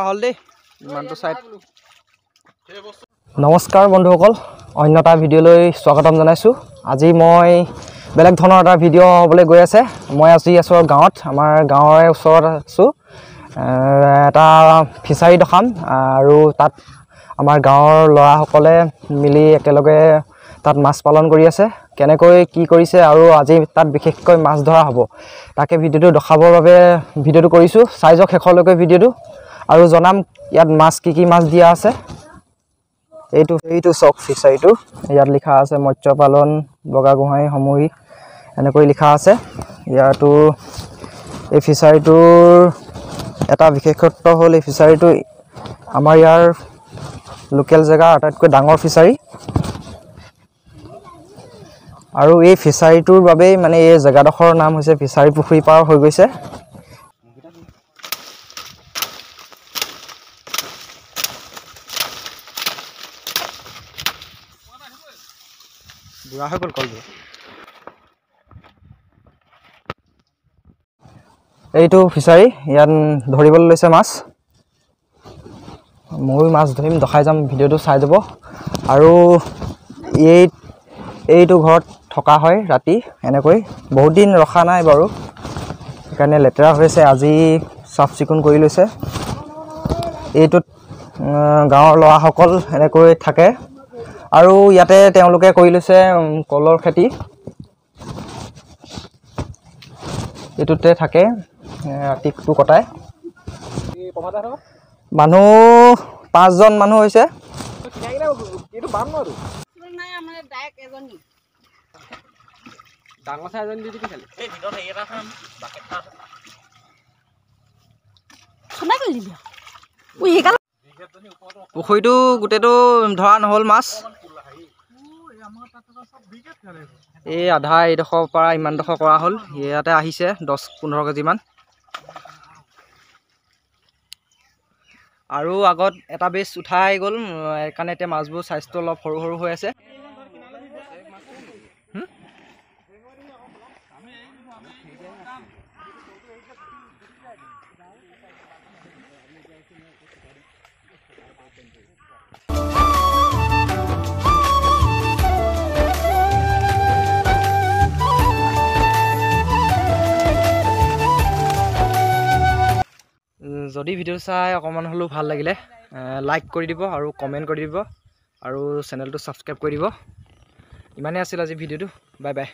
হ'ল দেই ইমানটো চাইড। নমস্কাৰ বন্ধুসকল, অন্য এটা ভিডিঅ'লৈ স্বাগতম জনাইছোঁ। আজি মই বেলেগ ধৰণৰ এটা ভিডিঅ' হ'বলৈ গৈ আছে। মই আজি আছোঁ গাঁৱত, আমাৰ গাঁৱৰে ওচৰত আছোঁ। এটা ফিচাৰী দেখাম আৰু তাত আমাৰ গাঁৱৰ ল'ৰাসকলে মিলি একেলগে তাত মাছ পালন কৰি আছে, কেনেকৈ কি কৰিছে আৰু আজি তাত বিশেষকৈ মাছ ধৰা হ'ব, তাকে ভিডিঅ'টো দেখাবৰ বাবে ভিডিঅ'টো কৰিছোঁ। চাই যাওক শেষলৈকে ভিডিঅ'টো আৰু জনাম ইয়াত মাছ কি কি মাছ দিয়া আছে। এইটো চাওক ফিচাৰীটো, ইয়াত লিখা আছে মৎস্য পালন বগাগোহাঁই সমূহী এনেকৈ লিখা আছে। ইয়াতো এই ফিচাৰীটোৰ এটা বিশেষত্ব হ'ল এই ফিচাৰীটো আমাৰ ইয়াৰ লোকেল জেগাৰ আটাইতকৈ ডাঙৰ ফিচাৰী আৰু এই ফিচাৰীটোৰ বাবেই মানে এই জেগাডোখৰৰ নাম হৈছে ফিচাৰী পুখুৰী পাৰ হৈ গৈছে। বুঢ়া হৈ গ'ল কলবোৰ। এইটো ফিচাৰী, ইয়াত ধৰিবলৈ লৈছে মাছ। ময়ো মাছ ধৰিম, দেখাই যাম, ভিডিঅ'টো চাই যাব। আৰু এইটো ঘৰত থকা হয় ৰাতি এনেকৈ, বহুত দিন ৰখা নাই বাৰু, সেইকাৰণে লেতেৰা হৈছে, আজি চাফ চিকুণ কৰি লৈছে। এইটোত গাঁৱৰ ল'ৰাসকল এনেকৈ থাকে আৰু ইয়াতে তেওঁলোকে কৰি লৈছে কলৰ খেতি, এইটোতে থাকে ৰাতিটো কটায়। মানুহ 5জন মানুহ হৈছে। পুখুৰীটো গোটেইটো ধৰা নহ'ল মাছ, এই আধা এইডোখৰ পৰা ইমানডোখৰ কৰা হ'ল। ইয়াতে আহিছে 10-15 কেজিমান। আৰু আগত এটা বেচ উঠাই গ'ল, সেইকাৰণে এতিয়া মাছবোৰ চাইজটো অলপ সৰু সৰু হৈ আছে। যদি ভিডিঅ' চাই অকণমান হ'লেও ভাল লাগিলে লাইক কৰি দিব আৰু কমেণ্ট কৰি দিব আৰু চেনেলটো ছাবস্ক্ৰাইব কৰি দিব। ইমানেই আছিল আজি ভিডিঅ'টো, বাই বাই।